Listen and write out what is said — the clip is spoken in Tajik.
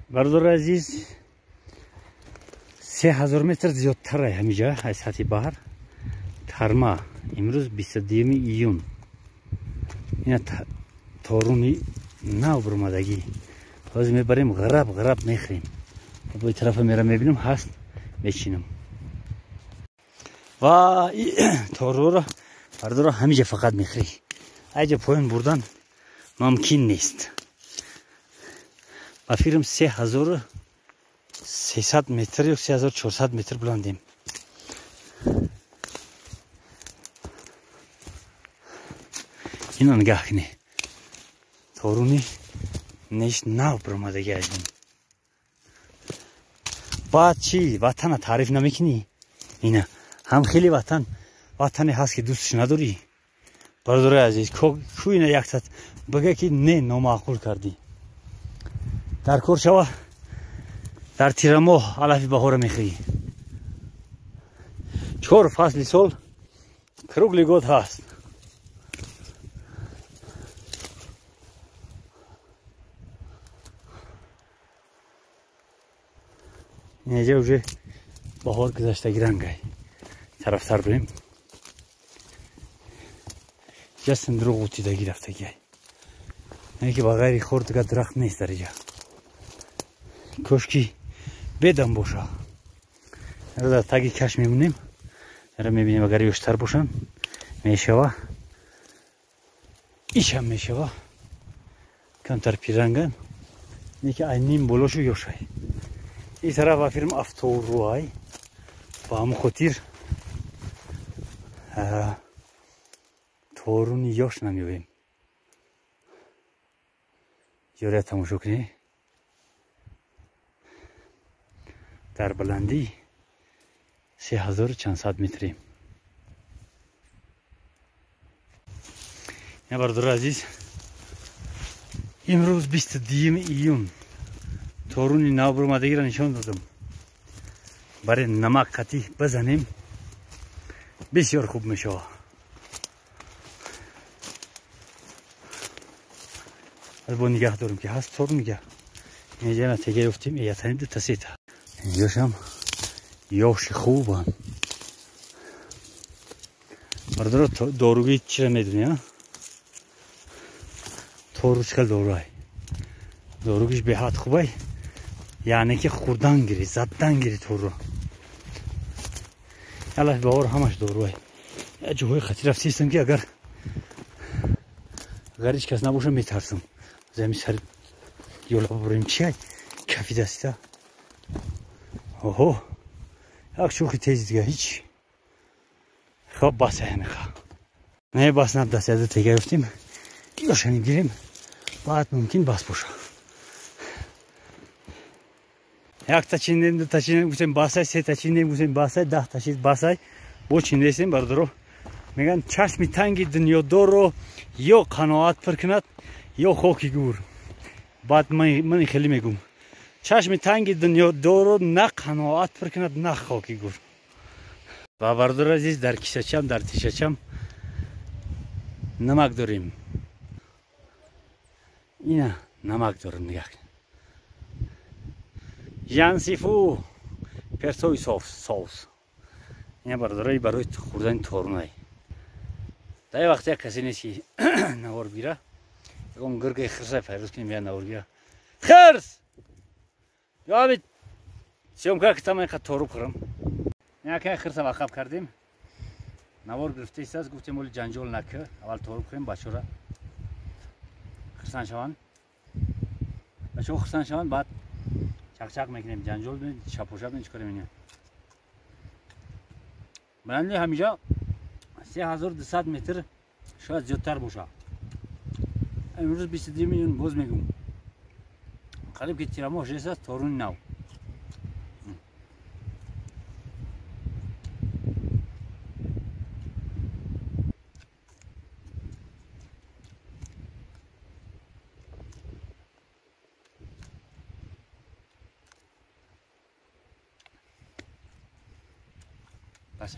Бародари азиз, 3000 метр зиёдтар ҳамиҷа аз сатҳи баҳр. Тарма имрӯз 22 июн. Ина торуни нав бурмадагӣ. Ҳозир мебарем, ғараб ғараб мехӯрем. Бо тарафа мера мебинам, ҳаст, мечинам. Ва торуро бародаро ҳамиҷа фақат мехӯрӣ. Айҷа поён бурдан мумкин нест. Ба фикрам 3300 метр ё 3400 метр буландем. Ино нигаҳ кунед. Торуни неш нав баромадагӣ аз ин. Баъд чӣ? Ватана таъриф намекунӣ? Ина ҳам хеле ватан, ватане ҳаст ки дӯстш надорӣ. Бародарои азиз, ку ина яксат бигӯ ки не, номаъқул кардӣ. Дар кор шава, дар тирамоҳ алафи баҳора мехӯрӣ. 4 фасли сол круглый год ҳаст. Инҷа уже баҳор гузаштаги рангай. Тарафтар бирем. Инҷа синдиру ғутидаги рафтагиай. Не ки ба ғайри хор дига дарахт нест дар инҷа. Кошки бедам боша. Дар таги каш мемонем. Ара мебинем агар ёштар бошанд, мешава. Ишам мешава. Камтар пиранган. Не ки ай ним болошу ёшай. Ин тараф ба фирм авторуай. Ба ҳамон хотир торуни ёш намеёбем. Ёрия тамошо кунед. Дар баландӣ 3000 чанд сад метрем. Ина бародари азиз, имрӯз 22 июн торуни нав баромадагиро нишон додам. Барои намак қатӣ бизанем, бисёр хуб мешавад. Аз бо нигаҳ дорем ки ҳаст торун нигаҳ. Инҷа натиҷа ёфтем, ятани дута сета. Инҷошам ёши хубанд. Бародаро, доругӣ чира медонӣ, а? Тору чӣ хел доруай? Доругиш беҳад хубай. Яъне ки хӯрдан гирӣ, задан гирӣ торро. Алаф баҳор ҳамаш доруай. Як ҷоҳои хатир рафтистам ки агар ҳеҷ кас набошам метарсам. Зами сари ёла бибурем чиай? Кафи даста. Оҳо. Як шӯхи тези дига ҳеҷ. Хоб бас ҳамиха. Не бас набдаст, яда тега ёфтем. Ёшани гирем. Баъд мумкин бас боша. Якта чиндем, дута чиндем, гуфтем басай, сета чиндем, гуфтем басай, 10 та шид басай. Бо чиндесем бародаро. Мегӯянд чашми танги дунёдорро ё қаноат пир кунад, ё хоки гур. Баъд ман хеле мегӯм. Чашми танги дунёдорро на қаноат пир кунад, на хоки гур. Ва бародари азиз, дар кисачам, дар тишачам намак дорем. Ина намак дорем, нигаҳ кунед. Жансифу персои соус. Ина бародарои барои хӯрдани торунай. Дар як вақт як касе нест ки навор бигира. Ягон гиргаи хирсай пайрӯз кунем, я навор бигира. Хирс! Ёби съёмка китам инқадр тору хӯрам. Якай хирса вақаб кардем. Навор гирифта истааст, гуфтем оли ҷанҷол накӣ, аввал тору хӯрем, бачора хирсан шаванд. Бачаҳо хирсан шаванд, баъд чақчақ мекунем, ҷанҷол шапошап чӣ кор мекунем. Баланди ҳамиҷа 3200 метр шояд зиёдтар бошад. Имрӯз 22 июн боз мегӯм. Қариб ки тирамоҳ шудааст, торуни нав. Бас.